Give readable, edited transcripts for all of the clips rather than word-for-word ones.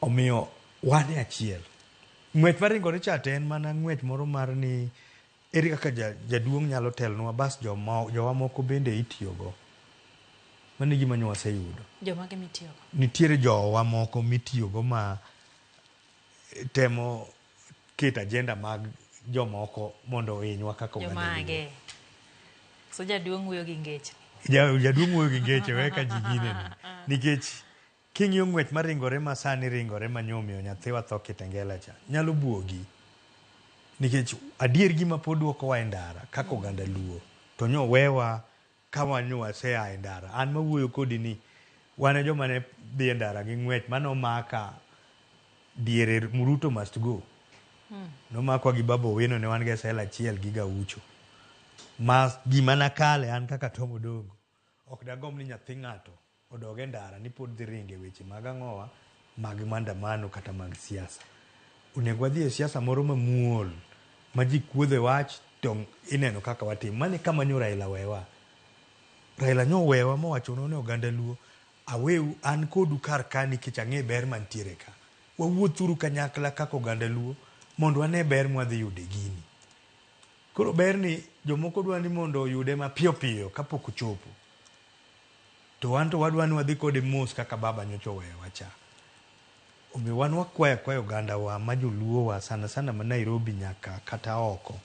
Omiyo wan e achiel. Ng'wech maringore cha to en mana ng'wech moro mar ni ere kaka jaduong' nyalo telonwa bas jowa moko bende itiyogo. Mano e gima nyo waseyudo. Jomage mitiyogo? Nitiere jowa moko mitiyogo ma temo keto agenda mag jomoko mondo ohinywa kaka oganda Luo. Jomage? So jaduong' wuoyo gi ngechni. Jaduong' wuoyo gi ngeche we ka ji ginene. Nikech king'iyo ng'wech maringore ma sani ringore ma nyomiyo nyathiwa tho Kitengela cha, nyalo buogi. Nikech adier gima pod duokowa e ndara kaka oganda Luo, to nyo wewa ka wan nyo wasea e ndara. An mawuoyo kodi ni, wan e joma ne dhi e ndara gi ng'wech mane omaka diere Ruto must go. Nomakwa gi Babu Owino ne wan gi sel achiel gi Gaucho. Ma gima nakale an kaka Tom Odongo, ok dagomb ni nyathi ng'ato odog e ndara ni pod dhi ringo e weche mag ang'owa mag maandamano kata mag siasa. Onego wadhi e siasa moro mamuol ma ji kuodhe wach to ineno kaka watimo. Mano e kama nyo Raila wewa. Raila nyo owewa mowachonwa ni oganda Luo aweu an kodu kar ka nikech ang'e ber mantiere ka. Wawuothuru kanyakla kaka oganda Luo mondo wane ber mwadhi yudo e gini. Koro berni jomoko dwa ni mondo oyude mapiyo piyo kapok ochopo. To wan to wadwa ni wadhi kode mos kaka baba nyocha oweyowa cha. Omiyo wan wakwayo akwaya ogandawa ma joluo wa sana sana ma Nairobi nyaka kata oko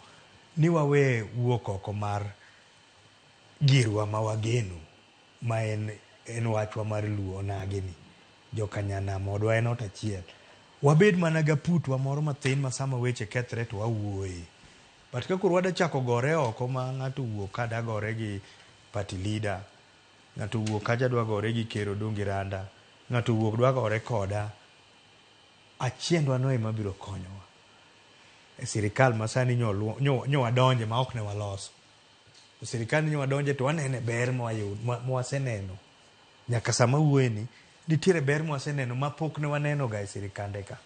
ni wawe wuok oko mar girwa ma wageno ma en wachwa mar luo onagi ni. Joka nyanam odwa en ot achiel. Wabed mana gaputwa moro mathin ma sama weche kethre to wawuoye. But ka koro wada chako gore oko ma ng'ato owuok ka da gore gi party leader, ng'ato owuok kacha dwa gore gi ker Odongi Randa, ng'ato owuok dwa gore koda, achiendwa no ema biro konyowa. E sirikal ma sani nyo wadonje ma ok ne waloso. To sirikal ni nyo wadonje to wanene ber mwaseneno. Nyaka sama awuoye ni, nitiere ber mwaseneno ma pok ne waneno ga e sirikande ka.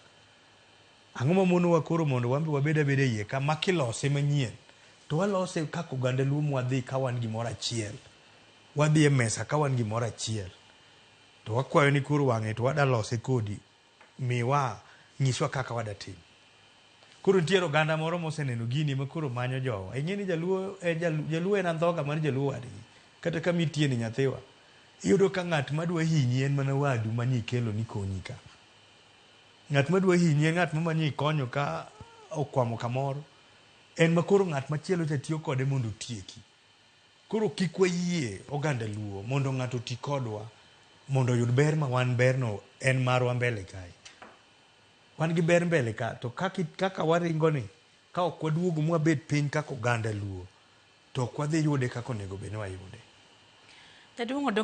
Ang'o ma monowa koro mondo wan be wabed abeda e iye ka ma kilose manyien to walose kaka oganda Luo mwadhi ka wan gimoro achiel. Wadhi e mesa ka wan gimoro achiel. To wakwayo ni koro wang'e to wada lose kodi, miwa, nyiswa kaka wada timo. Koro nitiere oganda moro moseneno gini ma koro manyo jowa. Ing'e ni jaluo en jaluo en andhoga mar jaluo wadgi. Kata kama itie ni nyathiwa. Iyudo ka ng'at madwa hinyi en mana wadu mane ikelo ni konyi ka. Ng'at madwa hinyi en ng'at mamanyo ikonyo ka okwamo kamoro. En ma koro ng'at machielo cha tiyo kode mondo otieki. Koro kik wayie oganda Luo mondo ng'ato oti kodwa mondo oyud ber ma wan berno en marwa mbele kae. Wan gi ber mbele ka to kaka waringo ni ka ok waduogo mwabed piny kaka oganda Luo to ok wadhi yude kaka onego bed ni wayude. Jaduong' Odongo.